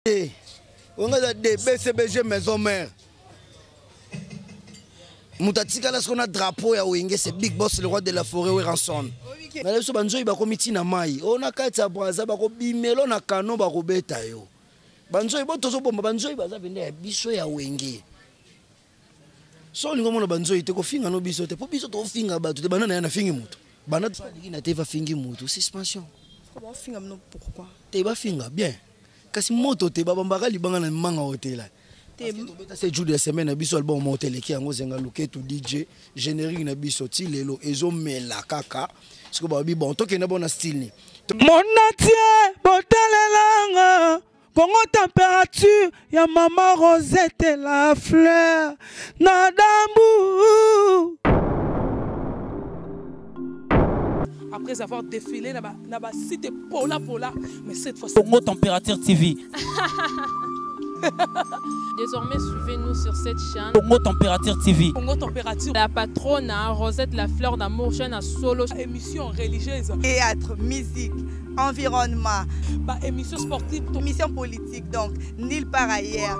D. Wenge eza D, BCBG maison mère. Moto atikala siko na drapeau ya Wenge, c'est Big Boss le roi de la forêt Werrason. Na biso banzoi bakomi ntina mai. O na kati ya Brazza bakobimelo na kano bakobeta yo. Banzoi bo tozobomba banzoi baza pende ya biso ya Wenge. So olingi omona banzoi te kofinga no biso te mpo biso tofinga bato te banda na ye nafingi moto banda aliki na te bafingi moto suspension. Bafinga bino pourquoi? Te bafinga bien kasi moto te babambaka libanga na manga otela tobeta 7 jours de la semaine na biso album moko teleki yango zenga luketu DJ générique na biso ti lelo ezomela kaka sikoyo balobi bon tokende bona style ni monatie botalelanga Congo température ya maman Rosette la fleur na dambu. Après avoir défilé na ba site pola pola, mais cette fois Congo Température TV. Désormais, suivez-nous sur cette chaîne. Congo Température TV. Congo Température. La patronne, hein, Rosette la fleur d'amour, chaîne à solo. Émission religieuse. Théâtre, musique, environnement. Bah, émission sportive. Émission politique, donc, nulle part ailleurs.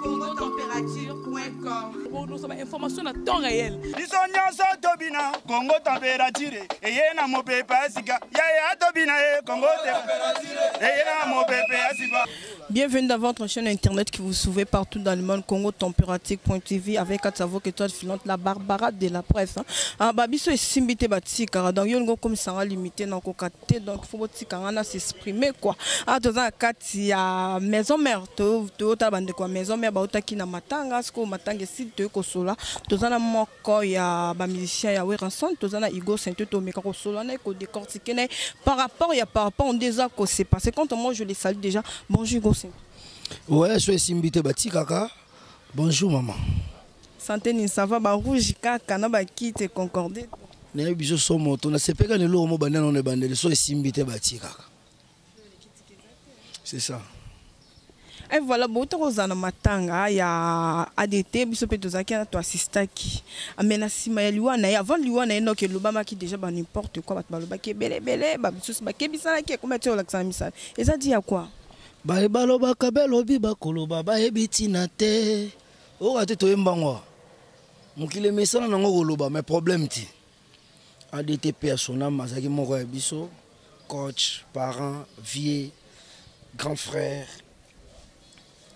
www.congotemperature.com Bon, nous avons information à temps réel. Biso nyonso tobina Congo Température eye na mopepe ya sika yaya tobina ye Congo Température eye na mopepe ya sika. Bienvenue dans votre chaîne internet qui vous suivez partout dans le monde, Congo Température.tv avec Katsavo étoile filante, la Barbara de la presse. Hein. Ah, bah, biso esimbi te batikaka donc yo lingo komisanga limité na koka te donc faut botikanga na s'exprimer quoi. Ah, toza na kati ya maison mère toyotala bandeko ya maison mère bautaki na matanga sikoyo matanga esili toyei kosola toza na moko ya bamusicien ya Werrason toza na Hugo Saint tomeka kosola na ye kodécortiquer na ye par rapport ya par rapport nde eza kose passer. Quant à moi, je les salue déjà. Bonjour Hugo Saint. Ouais, so esimbi te batikaka. Bonjour maman. Santé ni ça va ba rouge kaka na ba kite concordé. Nayebi biso so moto nasepeka na eloko mo banda nano ebandeli so esimbi te batikaka. C'est ça. Et voilà, bouta kozala na matanga ya ADT biso pe tozalaki na to assistaki. Mais na sima ya liwa na ye, avant liwa na ye noki elobamaki déjà ba n'importe quoi bato balobaki ebele ebele ba misusu bakebisanaki ekoma ti olakisa na misala. Eza di ya quoi? Baye balobaka belobi bakoloba bayebi ntina te. Oyoka te toyemba ngo. Mokili emesana nango koloba mais problème te. ADT pe ya sonam azalaki moko ya biso, coach, parent, vieux, grand frère.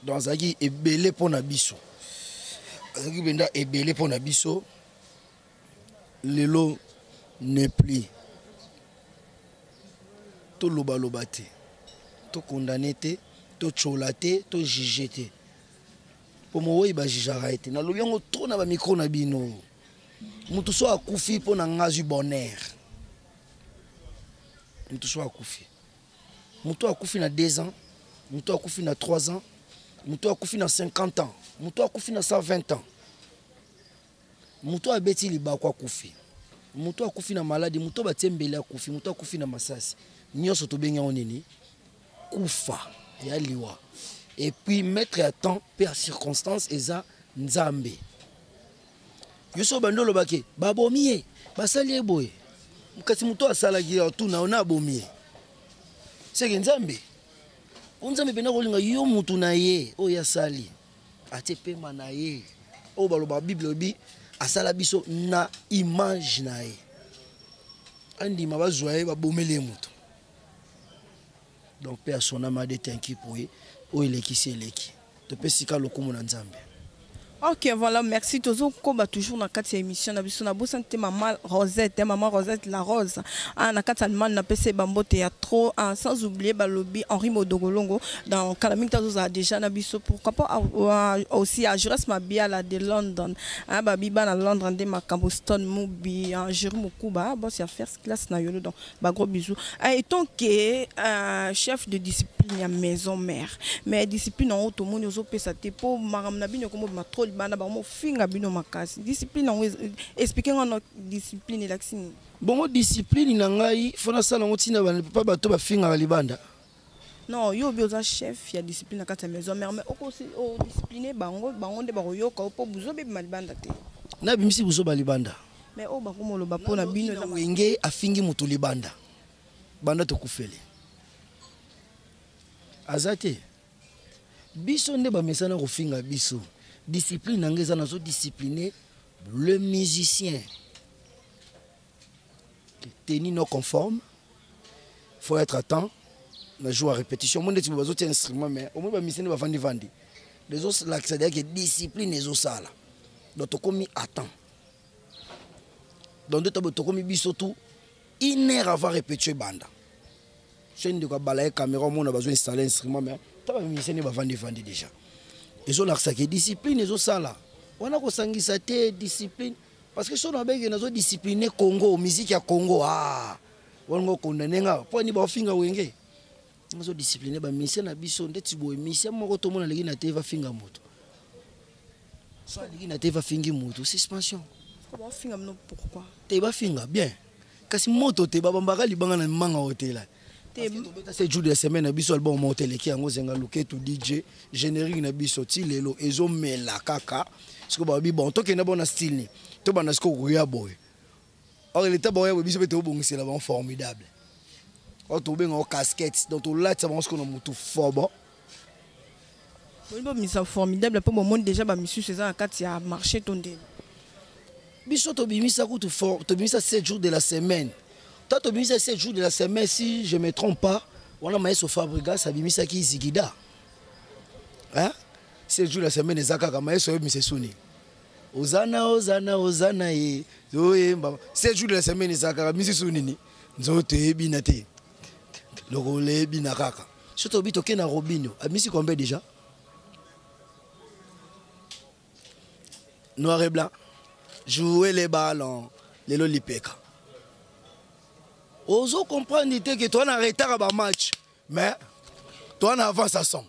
Donc azalaki ebele mpo na biso. Azalaki mpenza ebele mpo na biso. Lelo ne plus. Tolobaloba te, tokondane te, totyola te, tojuge te. Po mowei bajugeaka ye te. Nalobi yango trop na bamicro na bino. Moto so akufi mpo na nga azwi bonheur. Moto so akufi. Moto akufi na 2 ans, moto akufi na 3 ans, moto akufi na 50 ans, moto akufi na 120 ans. Moto abeti libako akufi. Moto akufi na maladie, moto batie mbele akufi, moto akufi na masasi. Nyonso tobengi yango nini? Kufa ya liwa. Et puis maître ya temps pe ya circonstance eza Nzambe. Yo so bando lobake babomi ye, basali ye boye. Kasi moto asalaki ya tuna ona abomi ye. Seke Nzambe. O Nzambe pena kolinga yo mutu na ye oyo asali. Atie pema na ye. Oyo baloba Bible lobi asala biso na image na ye. Andima bazwa ye babomeli ye moto. Donc pe asona ma de tenki po ye oyo elekisi eleki. Topesi ka lokumu na Nzambe. Ok, voilà, merci. Tozo koba toujours na kati ya émission na biso na bosante maman Rosette, hein, maman Rosette la Rose. Ah na kati Allemagne na pese bambote ya trop, ah, sans oublier balobi Henri Modogolongo dans Kalaming tazo za déjà na biso pourquoi pas ah, ah, aussi à Jures Mabiala de London. Ah babiba na Londres nde makambo Stone Mubi, ah, Jerry Mukuba, ah, boss ya first class na yolo donc ba gros bisous. Ah, et tant que chef de discipline ya maison mère, mais discipline en haut tout monde ozo pesa te po maram na bino komo ma trop libanda ba mo finga bino makasi. Discipline en haut, expliquer ngano discipline elaxini. Bongo discipline na ngai fona sala ngo tina ba papa bato ba finga libanda. Non, yo bi oza chef ya discipline na kati ya maison mère, mais oko si o discipliner bango, bango nde ba yoka po buzo be malibanda te. Na bimisi buzo ba libanda. Mais o bango moloba po na bino na wenge afingi mutu libanda. Banda tokufeli. Aza te. Biso nde bamesana kofinga biso. Discipline na ngai eza nazo discipliner le musicien. Tenue non conforme. Faut être à temps. Na jour à répétition. Moi ndeti bazo tia instrument mais au moins ba musicien bavandi vandi. Les autres lakisa que discipline ezosala. Donc tokomi à temps. Donc nde tokomi biso tout une heure avant répétition banda. Soki ndeko abala ye caméra omona bazo installer instrument mais ta ba musicien nde bavandi vandi déjà. Ezolakisa ke discipline ezosala. Wana kosangisa te discipline parce que soki nabenge nazo discipliner Congo, musique ya Congo ah wana ngo condamner nga po ni bafinga wenge. Nazo discipliner ba musicien na biso ndeti boye musicien moko tomona leki na te va finga moto. So aleki na te va fingi moto suspension. Comment finga mno pourquoi? Te ba finga bien. Kasi moto te babambaka libanga na manga hotela. Te tobeta 7 jours de la semaine na biso album moko teleki yango zenga luketu DJ générique na biso ti lelo ezomela kaka. Siko babi bon tokende bona style ni. To banda siko koya boye. Or l'état boya boye biso pe tobongisela bango formidable. Or tobenga o casquette donc tolatisa bango siko na mutu fobo. Bolingo misa formidable po bomoni déjà ba misusu eza na kati ya marché to ndeni. Biso tobimisa kutu fort, tobimisa 7 jours de la semaine. Tant tobimisa 7 jours de la semaine si je me trompe pas, wana maestro Fabregas abimisaki Zigida. Hein? 7 jours de la semaine eza kaka maestro oyebisa soni. Ozana ozana ozana ye. Zoyemba. 7 jours de la semaine eza kaka misusu nini? Nzoto ebina te. Lokolo ebina kaka. Soki tobi toke na Robinho, abimisi combien déjà? Noir et blanc. Jouer les ballons, lelo lipeka. Ozo comprendre te que toi na retard ba match, mais toi na avance à 100.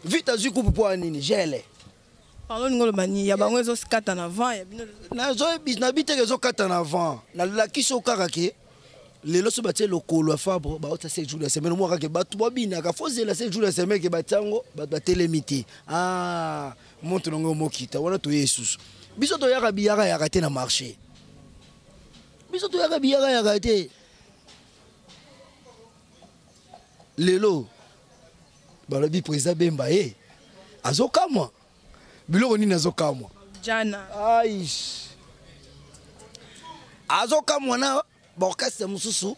Vite azui coupe pour nini, gele. Pardon ngolo bani ya bango ezo kata na vent ya bino. Na zo na bite ezo kata na vent. Na lakisi kaka ke lelo so batie lokolo ya Fabre ba ota 7 jours de la semaine moi kaka bato babinaka faut zela 7 jours de la semaine ke batiango bato batelemi te. Ah monto nango mokita wana toye susu. Biso toyaka biyaka yaka te na marché. Biso toyaka biyaka yaka te. Lelo balobi président Bemba ye azokamwa biloko nini azokamwa jana aish azokamwa na baorchestre mosusu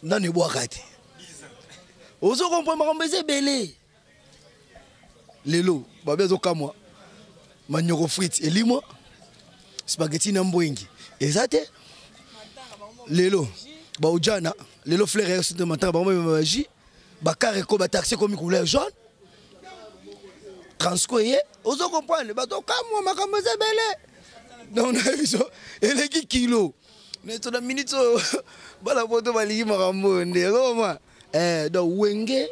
nano ebwaka te. Ozo comprendre makambo eza ebele. Lelo babe azokamwa manyoko frite elimwa spaghetti na mbwengi eza te. Lelo baojana lelo fleur ya sute matanga bango meme ba jus bakare ko ba taxi komi couleur jaune transco ye ozo comprendre bato kamwa makambo eza ebele. Donc na biso eleki kilo neto na minute oyo bana poto balingi makambo oyo nde ozo comprendre. Donc wenge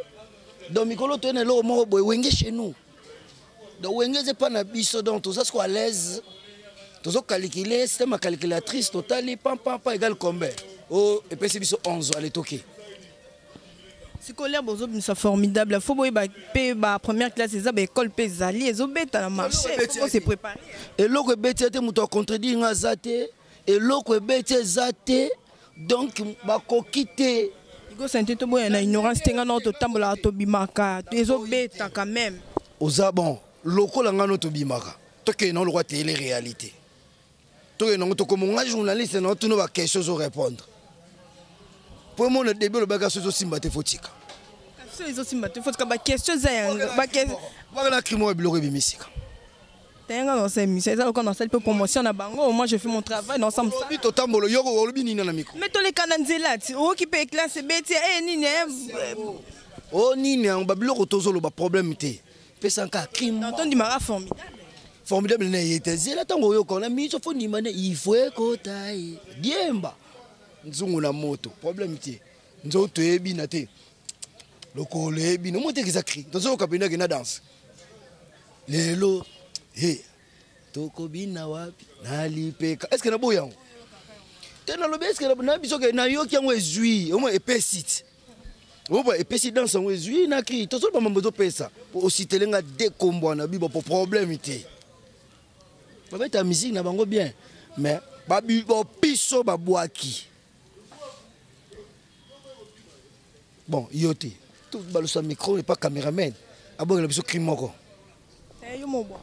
donc mikolo toye na eloko moko boye wenge chez nous. Donc wenge eza epa na biso donc toza siko à l'aise tozo calculer système ya calculatrice totali pam pam pam égale combien o epesi biso 11 allez toke. Scolaire bozobimisa formidable faut boyeba pe ba première classe eza ba école pe ezali ezobeta na marché faut se préparer. Eloko ebeti te moto acontredire nga aza te eloko ebeti eza te donc bakoki te. Igo sente to boya na ignorance te nga na totambolaka tobimaka ezobeta quand même. Oza bon lokola nga no tobimaka tokende na lokwa télé réalité tokende nango tokoma nga journaliste na tuna ba question ozo répondre. Po mona début le bagage ozo simba te fotika. Question ezo simba te fotika ba question za yanga ba question. Ba na crime biloko ebimisika. Tenga dans cette émission, eza lokola nasali pe promotion na bango, moi je fais mon travail dans ensemble. Olobi totambolo yoko olobi nini na micro? Mais toleka na nzela ti oki pe classe beti eh nini eh. O nini yango ba biloko tozoloba problème te. Pesa nka crime. Dans ton dimara formidable. Formidable na yete zela tango oyoka na miso fo ndima ne il faut ekota ye. Diemba. Nzungu na moto problème te. Nzoto ebina te. Lokolo ebina moto eza cri. Tozoyoka pena ke na danse. Lelo he tokobina wapi nalipeka. Est-ce que na boya yango? Te nalobi est-ce que na biso ke nayoki yango ezwi au moins epesi ti. Oba epesi danse yango ezwi na cri. Tozoloba mambo ezopesa. Po ositele nga de kombo na bibo po problème te. Babeta musique na bango bien mais babi bo piso babwaki. Bon, yo te. Tout balusa micro et pas caméraman. Abongela biso cri moko. Eh, yo mobwa.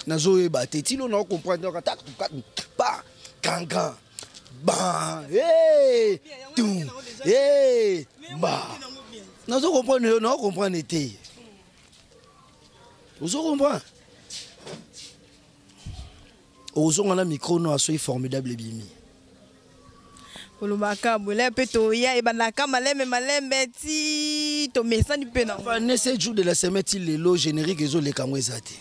Nazoyeba te. Tilo na comprendre donc tak tak pa kankan. Ba eh tout. Eh ba. Nazo comprendre yo, na comprendre te. Ozo comprendre? Ozonga na micro no asoyi formidable ebimi. Olobaka boye mpe toya ebandaka malembe malembe ti tomesani mpe na ne 7 jours de la semaine ti lelo générique ezoleka yango eza te.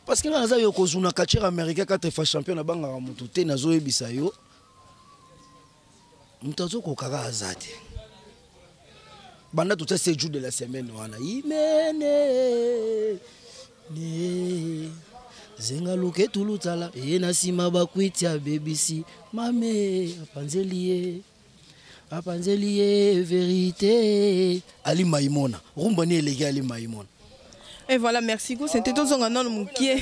Parce que nga naza yo kozuna catcheur américain 4 fois champion nabangaka motu te, nazoyebisa yo moto azokokaka aza te. Banda totia 7 jours de la semaine wana imene ne zenga luke tulutala ye na nsima bakwiti abebisi mame apanzeli ye apanzeli ye vérité Ali Maimona rumba ni eleki Ali Maimona. Et voilà, merci beaucoup. C'était tozonga nano mukie.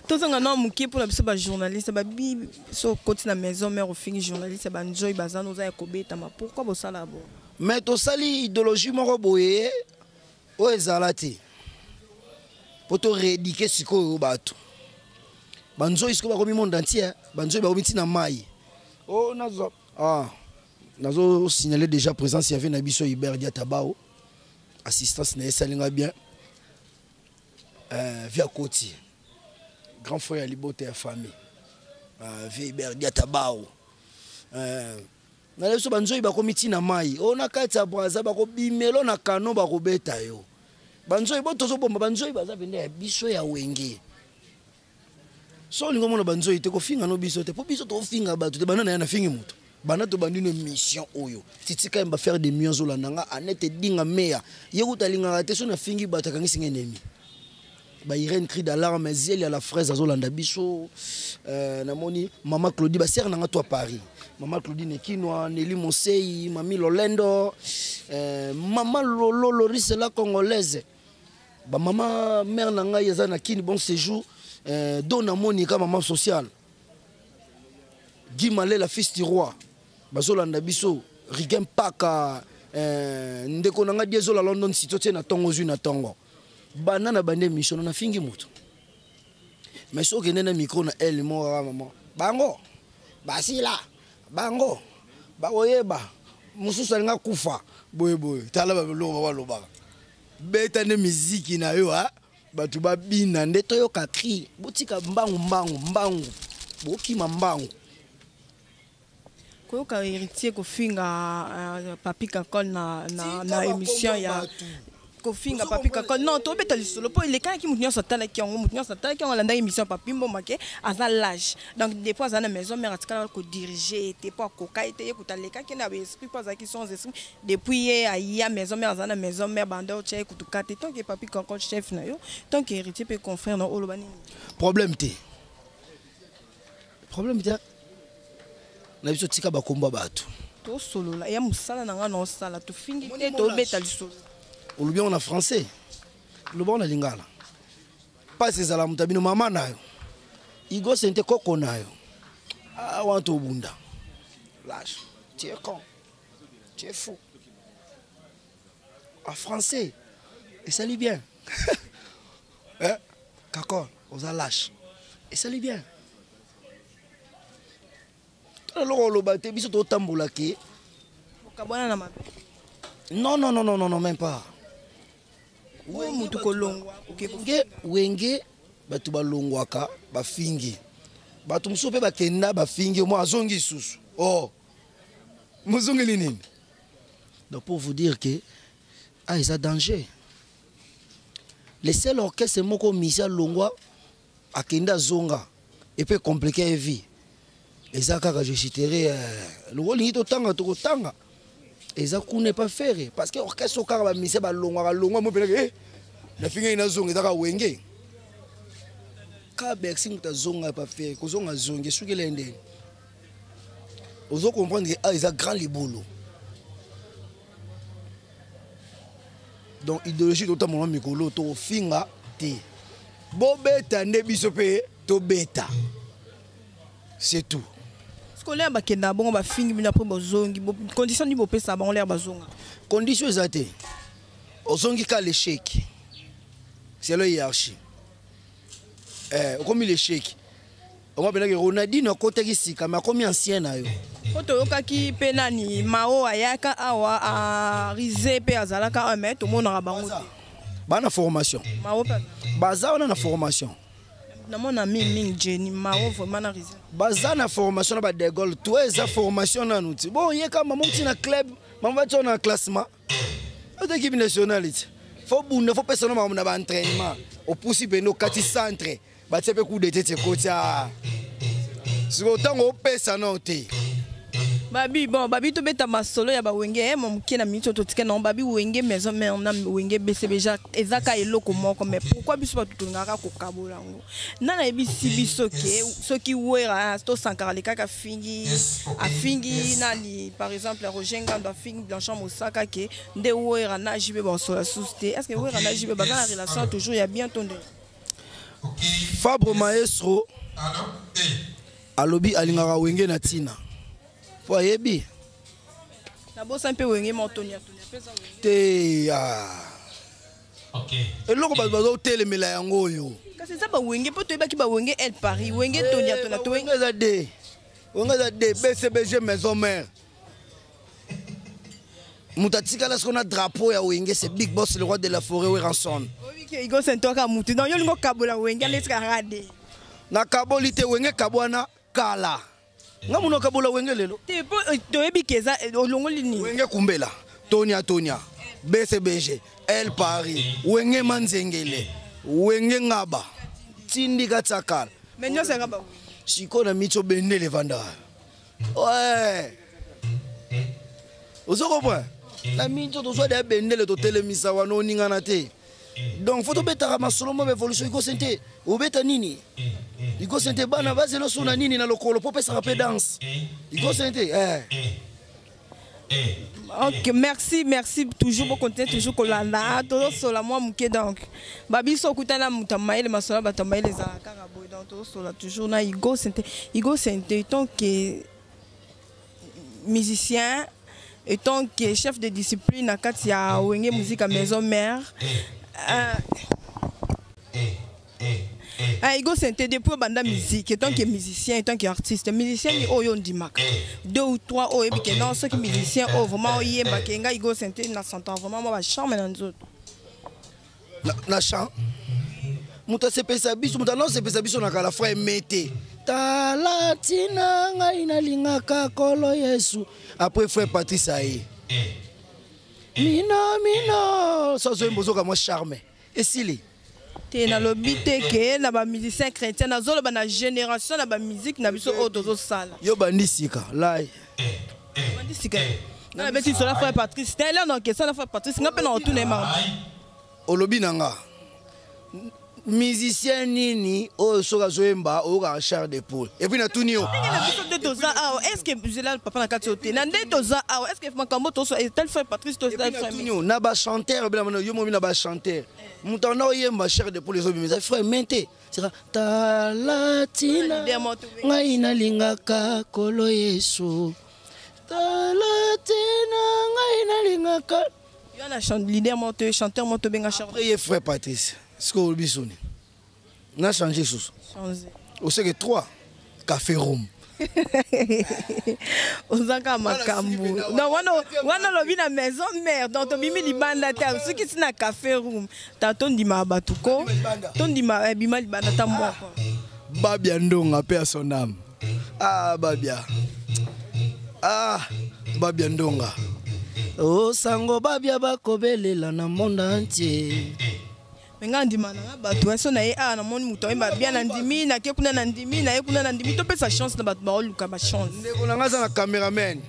Tozonga nano mukie pour la biso ba journaliste ba bi so koti na maison mère ofingi journaliste ba njoy bazano za kobeta ma pourquoi bosala bo? Mais tosali idéologie moko boye oyo ezala te. Po to rééduquer sikoyo bato. Banzoi sikoyo bakomi monde entier, banzoi bakomi ntina mai. Oh nazo ah nazo signaler déjà présence ya na biso Hubert Diatabao. Assistance na esalinga bien. Via Koti. Grand frère ya libote ya famille. Via Hubert Diatabao. Na biso banzoi bakomi ntina mai. Oh na kati ya Brazza bakobimelo na kano bakobeta yo. Banzoi bo tozobomba banzoi baza pende ya biso ya wenge. So olingo mona banzoi te kofinga no biso te po biso tofinga bato te bana na ya na fingi moto. Bana to bandi no mission oyo. Titika yemba faire des millions zolanda nga Annette Dinga meya. Ye kuta lingaka te so na fingi bato akangisi nga ennemi. Ba Irène cri d'alarme zeli à la fraise azolanda biso. Namoni mama Claudie ba sœur nanga to à Paris. Mama Claudine Kinwa, Nelly Mosei, Mami Lolendo, mama Lolo Loris la congolaise. Ba mama mère nanga yeza na kini bon séjour. Dona Monica maman sociale. Guy Malela fils du roi. Bazolanda biso Rigen Paka, ndeko nanga Diesel la London City tie na tongo zui na tongo. Banana bande mission na fingi moto. Mais soki nene micro na elle mo maman. Bango basila bango bakoyeba mususu alinga kufa boye boye tala ba biloko ba lobaka. Beta ne musique na yo ha bato babina nde toyoka cri botika mbangu mbangu mbangu bokima mbangu. Koyoka héritier kofinga Papi Kakol na émission ya kofinga Papi Kakol. Non, tobeta lisolo po elekaki mutu nyonso atalaki yango, mutu nyonso atalaki yango alandaki émission Papi Mboma ke aza lâche. Donc des fois aza na maison mère atikala ko diriger te po akoka ete ye kuta alekaki na ba esprit po azalaki sans esprit. Depuis ye aya maison mère aza na maison mère banda otya ye kutuka te. Tant que Papi Kakol chef na yo, tant que héritier pe confrère na oloba nini? Problème te. Problème te. Na biso tika bakomba bato. Tosolola ya mosala na nga na osala tofingi te tobeta lisolo. Olobi yango na français, loba yango na lingala. Pasi ezala moto ya bino mama na yo. Igo sente koko na yo. Ah, wana tobunda. Lâche. Tu es con. Tu es fou. En français, esali bien. Hein? Kakol, oza lâche. Esali bien. Tala oloba te biso totambola ke. Okabwana na mabe. Non, non, non, non, non, non, même pas. Oyo mutu kolongwa, oke Wenge, wenge, bato balongwaka, bafingi. Bato mosusu mpe bakenda bafingi, mwa azongi lisusu. Oh. Mozongeli nini? Donc pour vous dire que ah, eza danger. Le seul orchestre moko misia longwa akenda zonga et peut compliquer la vie. Eza kaka je citerai le lingi totanga tokotanga. Eza kuna pas faire parce que orchestre kaka ba misia ba longwa ba longwa mo pena na finga ina zonga ezaka wenge. Ka Bercy muta zonga pas faire kozonga zonge soki lende. Ozo comprendre que ah eza grand libolo. Donc idéologie tota mona mikolo to finga te. Bobeta nde biso pe tobeta. C'est tout. Que l'heure bakenda bongo bafingi bino, après bozongi, condition nini bopesa bango l'heure bazonga? Condition eza te, ozongi ka l'échec, c'est le hiérarchie. Okomi l'échec, omwa mpenaki Ronaldinho akotaki sika, mais akomi ancien na yo. Po toyokaki mpe nani, Mao ayaka awa, arise mpe azalaka awa, mais tomonaka bango te. Baa na formation. Mao mpe. Baza wana na formation. Namona mingi Jenny Mao vraiment na rise. Baza na formation na badegole to eza formation nanu ti bon yeka mama ti na club, mama batia na classement ata équipe nationale ti fo bunda, fo pesa no makambo na baentraînement, opusi pene okati centre, batie mpe coup de tête ekotia. Sikoyo ntango opesa nao te. Babi, bon, babi, tobeta masolo ya bawenge mo moke na miniti oyo totika nango. Babi, Wenge Maison Mère na Wenge BCBG eza ka eloko moko, mais pourquoi biso bato tolingaka kokabola yango? Nani ayebisi biso ke soki Wera to Sankara lekaka afingi, afingi nani, par exemple Roger Ngando afingi Blanchard Mosaka, ke nde Wera na JB bakosola susu te? Est ce que Wera na JB baza na relation toujours ya bien to nde? Fabre Maestro alobi alingaka Wenge na ntina po ayebi. Nabosa mpe Wenge Motonia Tonia mpe eza Wenge. Te, ah. Eloko bato bazotelemela yango oyo. Kasi eza bawenge, mpo toyebaki bawenge El Paris, Wenge Tonia Tonia to. Wenge eza de, Wenge eza de BCBG Maison Mère. Moto atikala siko na drapeau ya Wenge, c'est Big Boss, le roi de la forêt, Werrason. Oyebiki Igo Sentoka mutu, donc yo olingi okabola Wenge neti kaka de. Nakaboli te. Wenge kabwana kala, nga mono akabola Wenge lelo. Te, mpo toyebi ke eza olongoli nini. Wenge Kumbela, Tonia Tonia, BCBG, El Paris, Wenge Manzengele, Wenge Ngaba, Tindika Tsakala. Mais nyonso yaka bawenge. Sikoyo na miti obendele evanda, ouais, ozo comprendre? Na miti tozwa deya bendele, totelemisa wana, oningana te. Donc fo tobetaka masolo mo baévolution. Ikose te, obeta nini? Ikose te, bana bazela oso na nini na lokolo mpo opesaka mpe danse. Ikose te, eh. Ok, merci, merci toujours. Bo continuer toujours kolanda, tozosola mwa moke. Donc babiso okutana moto ya mayele, masolo ya bato ya mayele ezalaka kaka boye. Donc tozosola toujours na Igo Sente. Igo Sente, tant que musicien et tant que chef de discipline na kati ya Wenge Musique ya Maison Mère, ah, Igo Sente, depuis obanda musique, en tant que musicien, en tant qu'artiste, musicien ni oyo ndimaka deux ou trois oyo oyebi ke non, soki musicien oyo vraiment oyembaka, ngai Igo Sente na sentant vraiment mwa bacharme na nzoto? Na champ, moto asepelisa biso, moto ana osepelisa biso na kala, frère Mete, tala ntina ngai nalingaka Kolo Yesu. Après frère Patrice aye, mino mino, so azoyemba, ozoka mwa charme esili. Te, nalobi te ke na bamusicien chrétien, nazoloba na génération na bamusike na biso oyo tozosala. Yo bandi sika lai. Bandi sika nga nabeti sola frère Patrice te, eleo na orchestre na frère Patrice, nga mpe na otuna ye makambo. Olobi na nga musicien nini oyo soki azoyemba oyokaka chair de poule? Et puis natuni yo. Ndenge na biso nde toza awa, est ce que zela papa na kati oyo te, na nde toza awa, est ce que makambo toso tel frère Patrice to tel frère? Natuni yo, na bachanteur obela yo momi, na bachanteur moto anda oyemba chair de poule ezobimisa, frère Mente sika, tala ntina ngai nalingaka Kolo Yesu, tala ntina ngai nalingaka. Yo na leader moko to chanteur moko tobenga Charles. Après ye frère Patrice. Sikoyo olobi soni na change susu. Change. Oseke 3 Café Rome. Oza kaka makambo. Donc wana wana olobi na Maison Mère, donc tobimi libanda te. Soki ti na Café Room ta, tondimaka bato ko tondima bima libanda ta moko. Babia Ndonga, mpe ya son âme. Ah, Babia, ah, Babia Ndonga o sango, Babia bakobelela na monde entier. Me ngai ndima na nga bato so na ye awa, namoni moto ayemba bien na ndimi, nake kuna na ndimi, na ye kuna na ndimi. Topesa chance na bato baoluka bachance. Ndeko na nga aza na cameraman,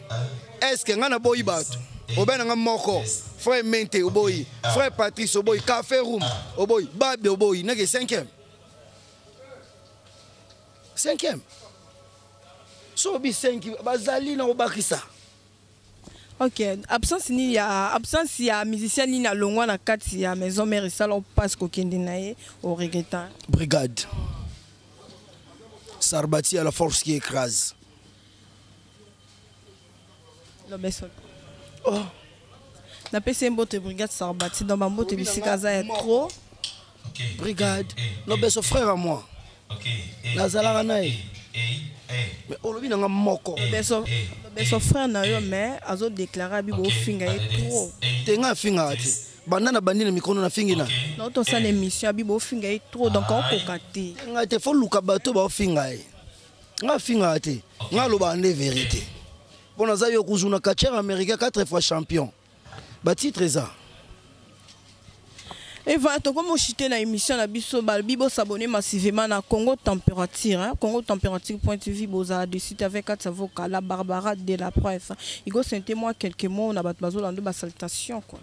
est ce que ngai naboyi bato? Obe na nga moko, frère Mente oboyi, frère Patrice oboyi, Café Room oboyi, Babe oboyi, nake cinquième, cinquième so obi 5 bazali na kobakisa. Ok, absence nini ya absence ya musicien nini alongwa na kati ya Maison Mère esala mpasi kokende na ye oregreta? Brigade Sarbati à la force qui écrase. Lobeso. Oh. Napesi ye mbote brigade Sarbati, donc bambote bisika aza ya trop. Brigade Lobeso, frère à moi, nazalaka na ye, mais olobi na nga moko. Lobeso, Lobeso frère na yo, mais azodéclare abi bofinga ye trop. Te, ngai afingaka te. Banda na bandi na micro nafingi na Na tosala émission, abi bofinga ye trop, donc aokoka te. Ngai te. Faut luka bato baofinga ye. Ngai afingaka te, ngai alobaka nde vérité, mpo naza yo kuzuna catcheur américain, 4 fois champion, batitre eza. Et voilà, tokomi oshite na émission na biso. Balobi bosabonner massivement na Congo Température, hein? Congo Température.tv, bozala de suite avec Katsavoka, la Barbara de la presse. Igo sente moi quelques mots na bato bazolanda, basalutation quoi.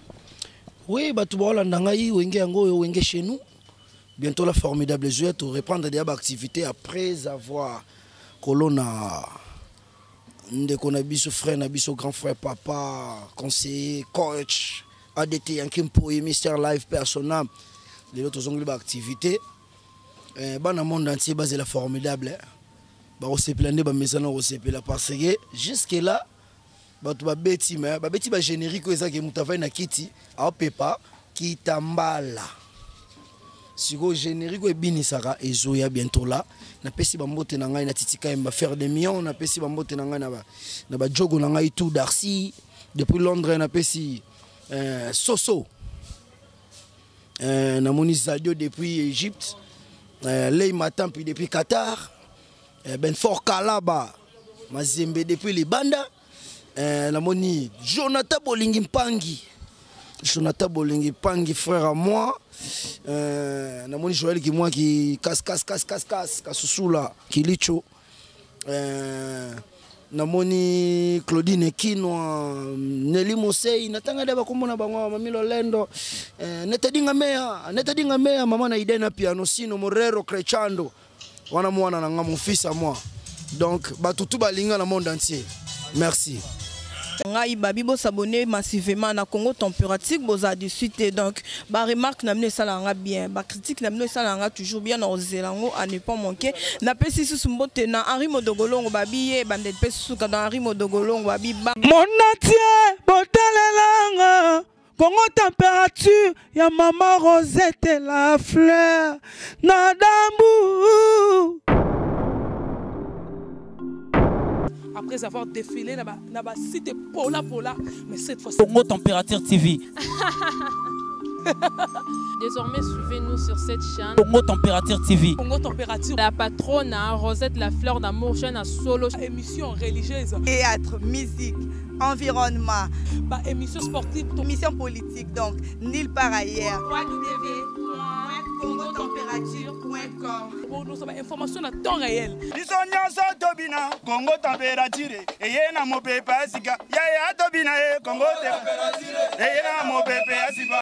Oui, bato baolanda ngai, wenge yango oyo, wenge chez nous, bientôt la formidable joueur to reprendre déjà baactivité après avoir kolona ndeko na biso, frère na biso, grand frère, papa, conseiller, coach ADT Yanki Mpoi, Mister Live persona. Lelo tozongeli baactivité. Bana monde entier bazela formidable, eh. Bakosepela nde bamesana kosepela, parce que jusque là bato babeti, me babeti bagénérique oyo ezaki moto avai na kiti aopepa kitambala. Sikoyo générique oyo ebinisaka ezoya bientôt la. Napesi bambote na ngai na Titika Yemba, faire des millions. Napesi bambote na ngai na bajogo na ngai tout, Darcy depuis Londres. Napesi Soso, namoni Zadio depuis Égypte, Ley Matampi depuis Qatar, Benfort Kalaba Mazembe depuis Libanda, namoni Jonathan Bolingi Mpangi, Jonathan Bolingi Mpangi, frère à moi, namoni Joël Kimwa qui casse casse casse casse casse Kasusula Kilicho, namoni Claudine Kinwa, Nelly Mosei, natanga de bakombo na bango, Mami Lolendo, Netadinga Mea, Netadinga Mea, mama na Idena Piano, Sino Morero Crechando wana mwana na nga, mon fils à moi. Donc batutu balinga na monde entier, merci. Ngai babi bosabonner massivement na Congo Température, bozala de suite. Donc baremarque na bino esalaka nga bien, bacritique na bino esalaka nga toujours bien, na ozela yango à ne pas manquer. Napesi susu mbote na Henri Modogolongo, babi ye bandeli mpe suka dans Henri Modogolongo, babi ba Monatie botalelanga Congo Température ya mama Rosette la fleur na dambu. Après avoir défilé na ba site pola pola, mais cette fois Congo Température TV. Désormais, suivez-nous sur cette chaîne. Congo Température TV. Congo Température. La patronne, hein, Rosette la fleur d'amour, chaîne à solo. Émission religieuse. Théâtre, musique, environnement. Bah, émission sportive. Émission politique, donc nulle part ailleurs. www.congotempérature.com. Bon, nous avons information à temps réel. Biso nyonso tobina Kongo Température eye na mopepe ya sika. Yaya tobina ye, Kongo eye na mopepe ya sika.